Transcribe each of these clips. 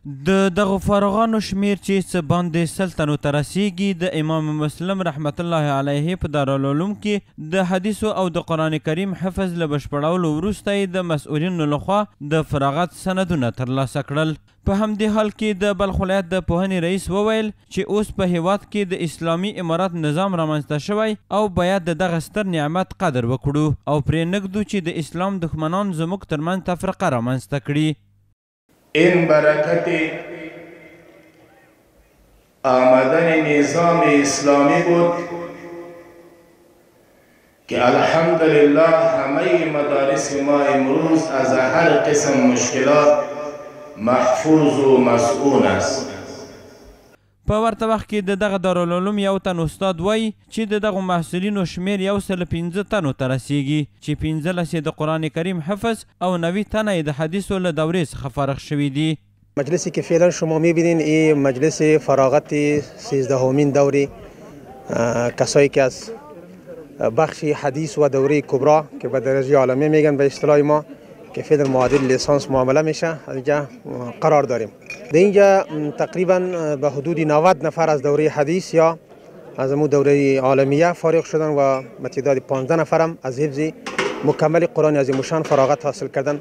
د دغو فارغانو شمېر چې څه باندې 100 تنو ته رسېږي، د امام مسلم رحمت الله علیه په دارالعلوم کې د حدیثو او د قرآن کریم حفظ له بشپړولو وروسته یې د مسؤلینو لخوا د فراغت سندونه ترلاسه کړل. په همدې حال کې د بلخ ولایت د پوهنې رئیس وویل چې اوس په هیواد کې د اسلامي امارت نظام رامنځته شوی او باید د دغه ستر نعمت قدر وکړو او پرې نه ږدو چې د اسلام دښمنان زموږ ترمنځ تفرقه رامنځته کړي. این برکت آمدن نظام اسلامی بود که الحمدلله همه مدارس ما امروز از هر قسم مشکلات محفوظ و مسئول است. په ورته وخت کې د دغه دارالعلوم یو تن استاد وایي چې د دغو محصلینو شمېر 105 تنو ته رسېږي چې 15 یې د قرآن کریم حفظ او 90 تنه یې د حدیثو له دورې څخه فارغ شوي دي. مجلسی که فعلا شما میبینین این مجلس فراغت 13مین دوره کسایی که از بخش حدیث و دوره کبرا که به درجه عالمی میگن به اصطلاح ما که فعلا معادل لیسانس معامله میشه اینجا قرار داریم. در اینجا تقریبا به حدود 90 نفر از دوره حدیث یا از امو دوره عالمیه فارغ شدن و به تعداد 15 نفرم از حفظ مکمل قرآن عظیم الشان فراغت حاصل کردن.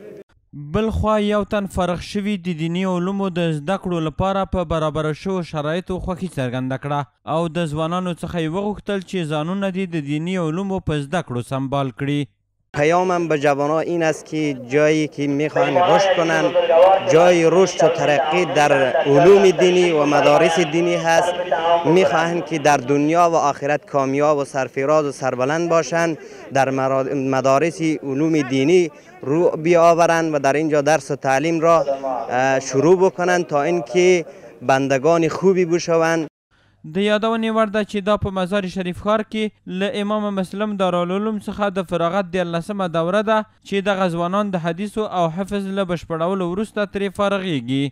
بلخوا یو تن فارغ شوي د دیني علومو د زده کړو لپاره په برابرو شوو شرایطو خوښي څرګنده کړه او د ځوانانو څخه یې وغوښتل چې ځانونه دې د دیني علومو په زده کړو سمبال کړي. پیامم به جوانها این است که جایی که میخواهند رشد کنند، جای رشد و ترقی در علوم دینی و مدارس دینی هست. میخواهند که در دنیا و آخرت کامیاب و سرفراز و سربلند باشند، در مدارس علوم دینی رو بیاورند و در اینجا درس و تعلیم را شروع بکنند تا اینکه بندگان خوبی بشوند. د یادونې وړ ده چې دا په مزار شریف ښار کې له امام مسلم دارالعلوم څخه د فراغت 13مه دوره ده چې دغه ځوانان د حدیثو او حفظ له بشپړولو وروسته ترې فارغېږي.